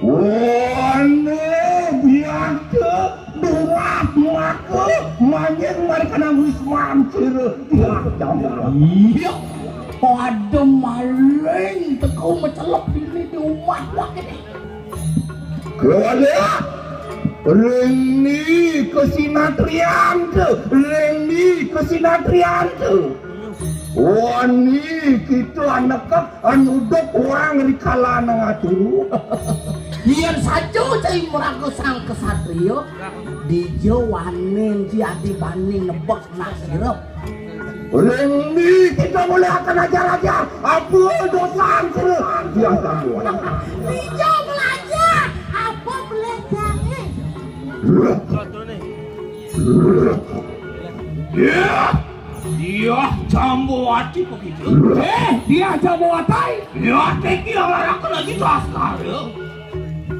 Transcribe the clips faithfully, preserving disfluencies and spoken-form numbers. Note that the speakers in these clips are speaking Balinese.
Wane biasa durat maka manjing mari kana wisman sira. Iya, pada maling teko mecelep ini di rumah wah ini. Kaya ring ni kesinatrian tu, ring ni kesinatrian tu. Wani kita anak Anuduk wang ri kalana ngaturu. Yen saja cai meraga sang kesatria, dija wanin ji adi bani nebek nak sira. Ring ni kita mulai akan ajar-ajar. Apa dosa sira? Dia tahu. Dija belajar. Apa belajarnya? Ya. Dia Jambawati begitu. Eh, dia Jambawati. Ya, teki yang larakna lagi Taskara.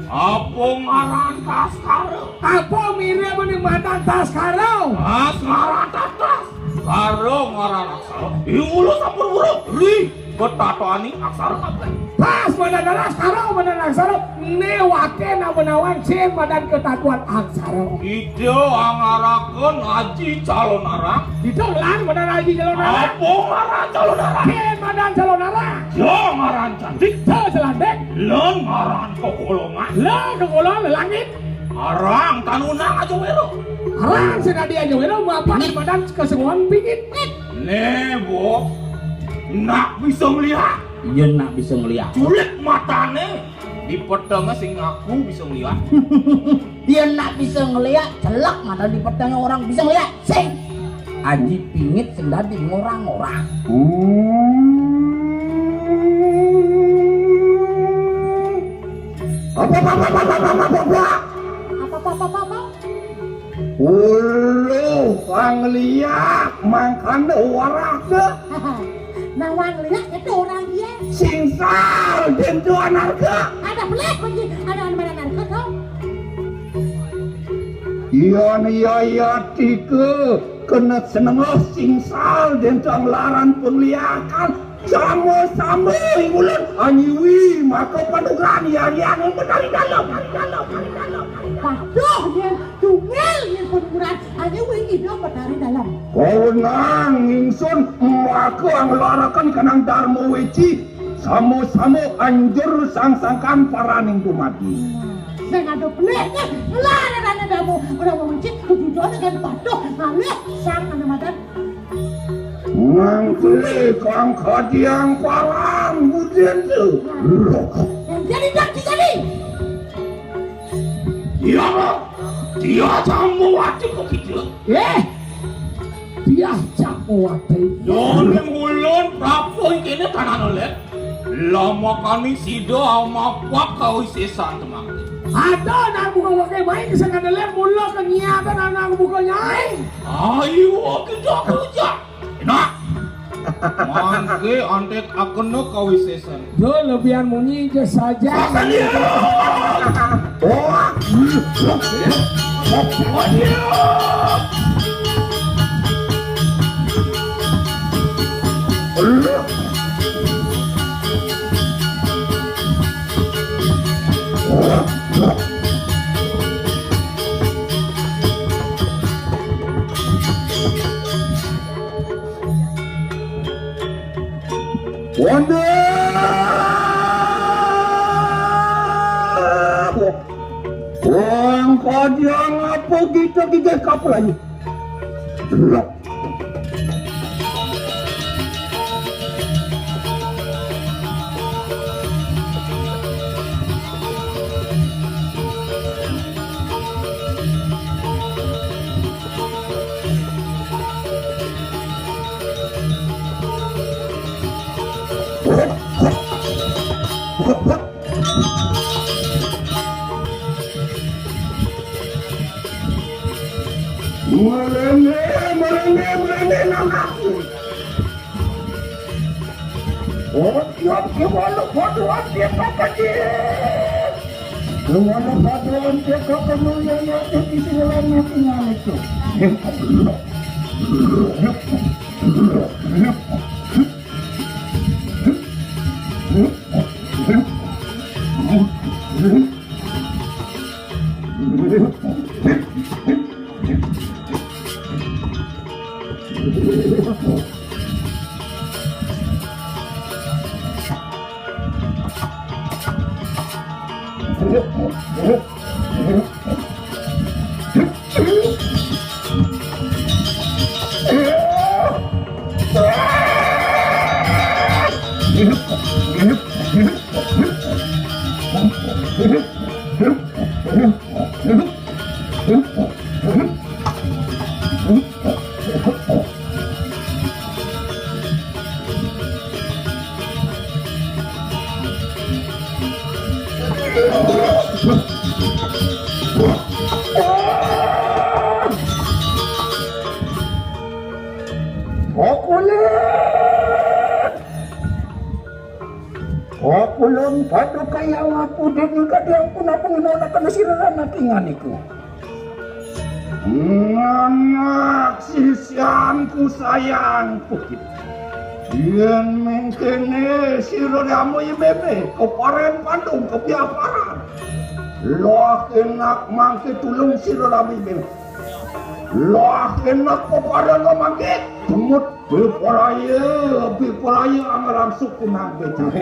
Apa ngaran Taskara? Apa mirip ni madan Taskara? Taskara tatas. Karo ngaran Aksara. Iwulu sampun buruk. Ri. Ketatoaning aksara kabeh. Pas madan aksara, madan aksara. Né waké nabenawan sing madan ketatoan aksara. Ida angaraken aji calonarang. Ida lan madan aji calonarang. Apa ngaran calonarang? Sing madan calonarang. Ja ngaran cantik. Ja selantik. Lan ngaran kegolongan. Lan kegolongan lelangit. Arang tanunang aja wéro. Arang senadi aja wéro, mapan madan kesenguan pingit. Né, Bu. Nak bisa ngeliat. Iya, nak bisa ngeliat. Culik matané di petengé sing ngaku bisa ngeliat. Iya, nak bisa ngeliat, celek mata di petengé orang bisa ngeliat. Sing aji pingit sing dadi ngorang-ngorang. Hmm. Apa, apa, apa, apa, apa, apa, apa? Apa, apa, apa, apa, apa? Ulu kang liak mangkana waraka. Nah, wang liak itu orang dia. Singsal dintu anarka. Ada belah bagi ada mana anarka kau? Iya, iya, iya, tika kena senengah singsal dintu laran pengliakan. Sama-sama ulun anyiwi maka panugrahan yarian yang betari dalam. Paduh, yen tunggal yen panugrahan anyiwi ida betari dalam. Kawenang ingsun maka ngelarakan kanang Dharma Weci sama-sama anjur sangsangkan paraning dumadi. Sing ada pelihnya, ngelarang ada damu, orang mau mencit, kejujuran dengan patuh, ngalih, sang ada madan. Mangke kang kadiang parang budente. Yang jadi tak jadi. Iya, dia sama wajib kok gitu. Eh, dia sama wajib. Doni ulun prabu kene tanah nolet. Lama kami sida amapak kawisesan temangke. Ada anak buka wakai baik sing ada lem mula kenyata anak buka nyai. Ayo kerja kerja. Enak. Mangke antek akena kawisesan. Do lebihan munyi je saja. Oh. Wanda! Wong kodiang apa kita gigih kaplay? Melene, melene, melene nang aku. Oh, tiap ke walau bodoh dia kata dia. Walau bodoh dia kata mulia ya, dia di dalam hati itu. Aku Okulon paduka ya aku, dan juga dia pun aku ngenona kana sira anak inganiku. Anak sisianku sayangku. Yen mengkene sira ramu ya bebe, keparen pandung kepiaparan. Loh enak mangke tulung sira ramu ya bebe. Loh enak keparen lo mangke. Tumut Bipolaye, bipolaye angaran suku nang becak.